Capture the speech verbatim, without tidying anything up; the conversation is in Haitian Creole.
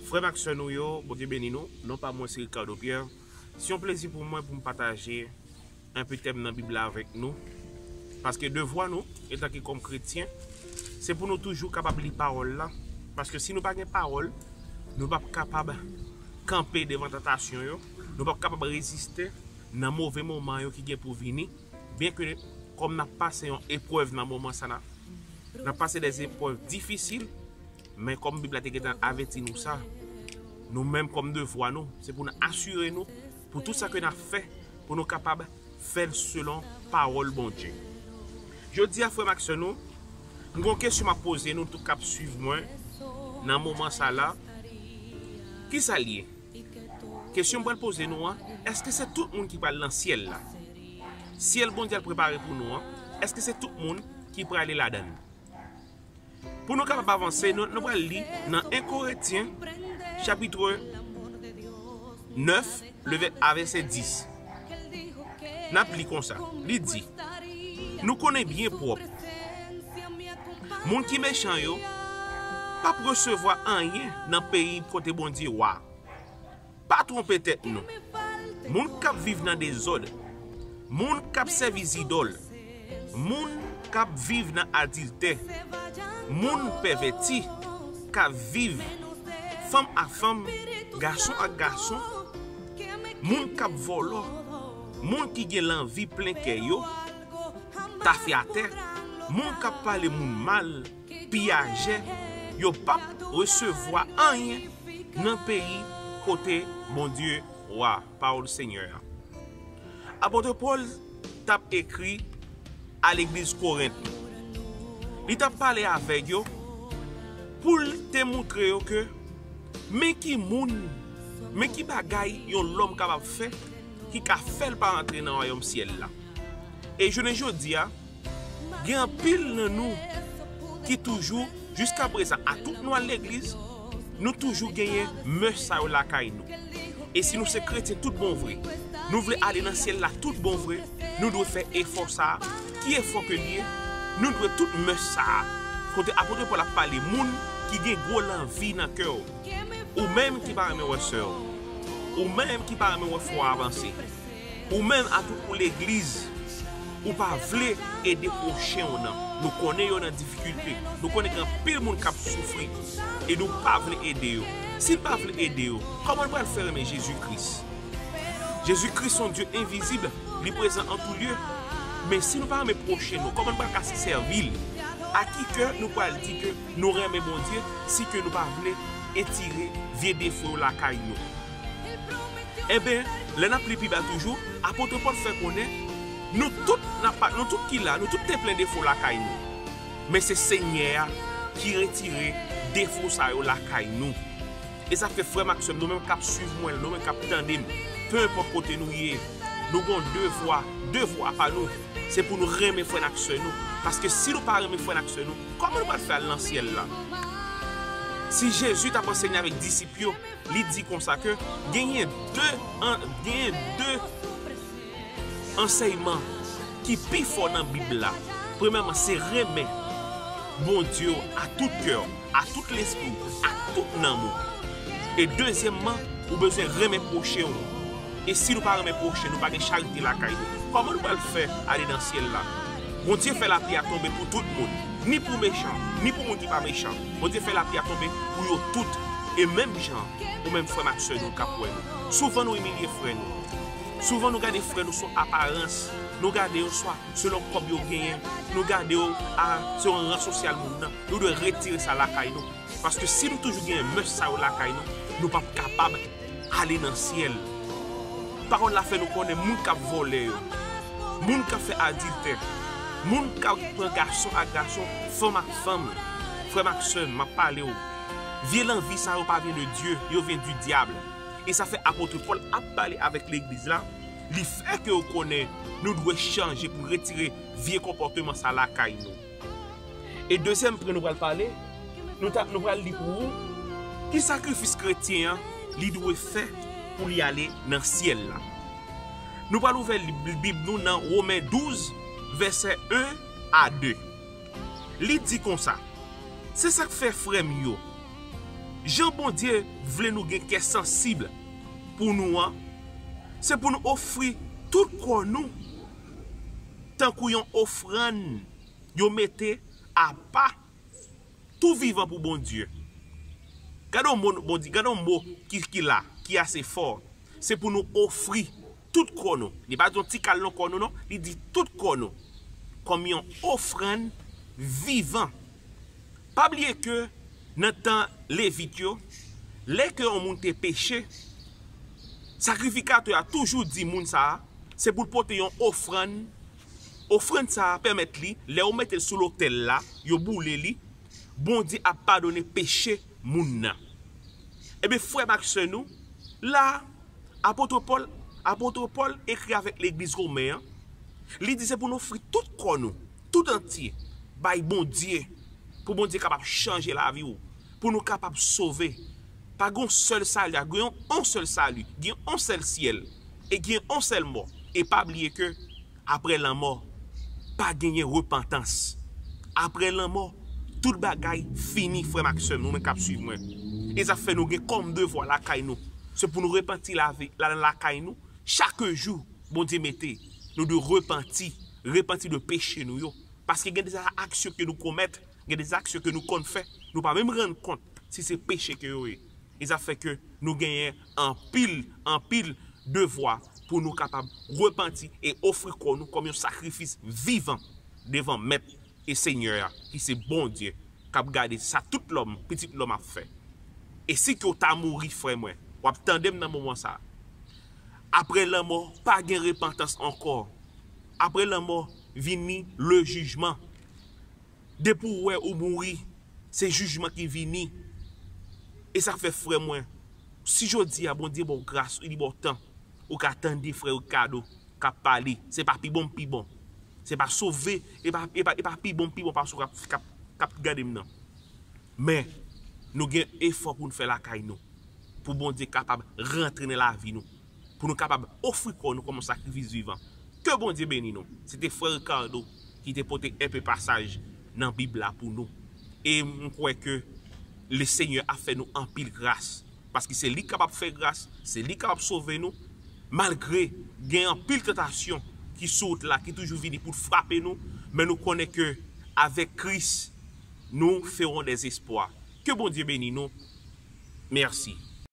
Frè m ak sè nou yo, Bondye beni nou. Non pa mwen se Ricardo Pierre. Se yon plezi pou mwen pou m pataje enpe tèm nan Bib la avèk nou. Paske devwa nou, etanke kòm kretyen, se pou nou toujou kapab li pawòl la. Paske si nou pa gen pawòl, nou p ap kapab kanpe devan tantasyon yo. Nou p ap kapab reziste nan move moman yo ki gen pou vini. Byenke kòm n ap pase yon eprèv nan moman sa la, n ap pase de eprèv difisil, men kòm Bib la te gentan avèti nou sa, nou menm kòm devwa nou, se pou n asire nou pou tout sa ke n ap fè, pou nou kapab fè l selon pawòl Bondye. Jodi a, frè m ak sè nou, m gen yon kesyon m ap poze nou tout k ap swiv mwen nan moman sa la. Ki sa l ye? Kesyon m pral poze nou an, èske se tout moun ki pral nan syèl la? Syèl Bondye al prepare pou nou an, èske se tout moun ki prale ladan l? Pou nou kapab avanse, nou, nou pral li nan en Korentyen, chapit nèf, le vè-, a vèsè dis. N ap li konsa. Li di, nou konnen byen pwòp, moun ki mechan yo p ap resevwa anyen nan peyi kote Bondye wa. Pa twonpe tèt nou. Moun k ap viv nan dezòd, moun k ap sèvi zidòl, moun k ap viv nan adiltè, moun pèvèti, k ap viv fanm ak fanm, gason ak gason, moun k ap vòlò, moun ki gen lanvi plen kè yo, tafyatè, moun k ap pale moun mal, piyajè, yo p ap resevwa anyen nan peyi kote Bondye wa, pawòl Senyè a. Apot Pòl t ap ekri a legliz Korent. Li t ap pale avèk yo pou l te montre yo ke men ki moun, men ki bagay yon lòm kapab fè ki ka fè l pa rantre nan wayòm syèl la. E jounen jodi a, gen anpil nan nou ki toujou, jiska prezan, a tout nou al legliz, nou toujou genyen mès sa yo lakay nou. E si nou se kretyen tout bon vre, nou vle ale nan syèl la tout bon vre, nou dwe fè efò sa a. Ki efò ke l ye? Nou dwe tout mès sa a. Kote apot Pòl ap pale moun ki gen gwo lanvi nan kè w. Ou menm ki pa renmen wè sè w. Ou menm ki pa renmen wè frè w avanse. Ou menm, atout ou legliz, ou pa vle ede pwochen w nan. Nou konnen yo nan difikilte. Nou konnen gen anpil moun k ap soufri. E nou pa vle ede yo. Si n pa vle ede yo, kòman n pral fè renmen Jezi Kris? Jezi Kris se yon Dye envizib, li prezan an tou lye. Men si nou pa renmen pwochen nou, kòman n pral ka sèvi l? A ki kè nou pral di ke nou renmen Bondye si ke nou pa vle etire vye defo yo lakay nou? Enben, lè n ap li pi ba toujou, apot Pòl fè konnen, nou tout n ap pa, nou tout ki la, nou tout te plen defo lakay nou. Men se Senyè a ki retire defo sa yo lakay nou. E sa fè, frè m ak sè m, nou menm k ap swiv mwen, nou menm k ap tande m, pe enpòt kote nou ye, nou gen yon devwa, devwa pa nou, se pou nou renmen frè n ak sè nou. Paske si nou pa renmen frè n ak sè nou, kòman nou pral fè al nan syèl la? Si Jezi t ap ansenye avèk disip yo, li di konsa ke genyen de, an, genyen de ansèyman ki pi fò nan Bib la. Premyèman, se renmen Bondye w a tout kè w, a tout lespri w, ak tout nanm ou. E dezyèmman, ou bezwen renmen pwochen w. E si nou pa renmen pwochen nou, pa gen charite lakay nou, kòman nou pral fè ale nan syèl la? Bondye fè lapli a tonbe pou tout moun, ni pou mechan, ni pou moun ki pa mechan. Bondye fè lapli a tonbe pou yo tout. E menm jan, ou menm frè m ak sè nou k ap wè nou, souvan nou imilye frè nou. Souvan nou gade frè nou sou aparans, nou gade yo swa selon kòb yo genyen, nou gade yo a, se yon ran sosyal moun nan. Nou dwe retire sa lakay nou. Paske si nou toujou genyen mès sa yo lakay nou, nou p ap kapab ale nan syèl. Pawòl la fè nou konnen moun k ap vòlè yo, moun k ap fè adiltè, moun k ap pran gason ak gason, fanm ak fanm, frè m ak sè m, m ap pale w. Vye lanvi sa yo pa vyen de Dye, yo vyen di dyab. E sa fè apot Pòl ap pale avèk legliz la, li fè ke yo konnen nou dwe chanje pou n retire vye konpòteman sa lakay nou. E dezyèm pwen nou pral pale, nou ta, nou pral li pou ou, ki sakrifis kretyen an li dwe fè pou li ale nan syèl la. Nou pral ouvè li, Bib nou nan Women douz, vèsè en a de. Li di konsa, se sa k fè, frè m yo, Jan Bondye vle nou gen kè sansib pou nou an, se pou nou ofri tout kò nou tankou yon ofrann yo mete apa, tou vivan pou Bondye. Gade yon mo, Bondye, gade yon mo ki, ki la, ki ase fò. Se pou nou ofri tout kò nou. Li pa di yon ti kal nan kò nou, non. Li di tout kò nou. Kòm yon ofrann vivan. Pa bliye ke nan tan Levit yo, lè ke yon moun te peche, sakrifikatè a toujou di moun sa a, se pou l pote yon ofrann. Ofrann sa a pèmèt li, lè yo mete l sou lotèl la, yo boule li, Bondye ap padone peche moun nan. Ebyen, frè m ak sè nou, la, apot Pòl, apot Pòl ekri avèk legliz Women an, li di se pou nou ofri tout kò nou, tout antye, bay Bondye, pou Bondye kapab chanje lavi w, pou nou kapab sove. Pa gen yon sèl sali, gen yon sèl sali, gen yon sèl syèl, e gen yon sèl mò. E pa bliye ke apre lanmò, pa genyen repantans. Apre lanmò, tout bagay fini, frè m ak sè m, nou menm k ap swiv mwen. E sa fè nou gen kòm devwa lakay nou. Se pou nou repanti lavi, la, lakay nou, chak jou, Bondye mete, nou dwe repanti, repanti de peche nou yo. Paske gen de aksyon ke nou komèt, gen de aksyon ke nou konn fè, nou pa menm rann kont si se peche ke yo ye. E sa fè ke nou genyen anpil, anpil devwa pou nou kapab repanti e ofri kò nou kòm yon sakrifis vivan devan Mèt e Senyè a, ki se Bondye, k ap gade sa tout lòm, pitit lòm ap fè. E si ke w ta mouri, frè mwen, w ap tande m nan moman sa a. Apre lanmò, pa gen repantans ankò. Apre lanmò, vini le jijman. Depi w wè ou mouri, se jijman ki vini. E sa k fè, frè mwen, si jodi a Bondye ba w gras, li ba w tan, ou ka tande frè Ricardo k ap pale, se pa pi bon m pi bon. Se pa sove, e pa, e pa, e pa pi bon m pi bon pase w k ap, k ap, k ap gade m nan. Men, nou gen efò pou n fè lakay nou, pou Bondye kapab rantre nan lavi nou, pou nou kapab ofri kò nou kòm yon sakrifis vivan. Ke Bondye beni nou. Se te frè Ricardo ki te pote enpe pasaj nan Bib la pou nou. E m kwè ke Lesenyè ap fè nou anpil gras. Paske se li k kapab fè gras, se li k kapab sove nou. Malgre gen anpil tantasyon ki sou wout la, ki toujou vini pou l frape nou, men nou konnen ke avèk Kris, nous ferons des exploits. Ke Bondye beni nou. Mèsi.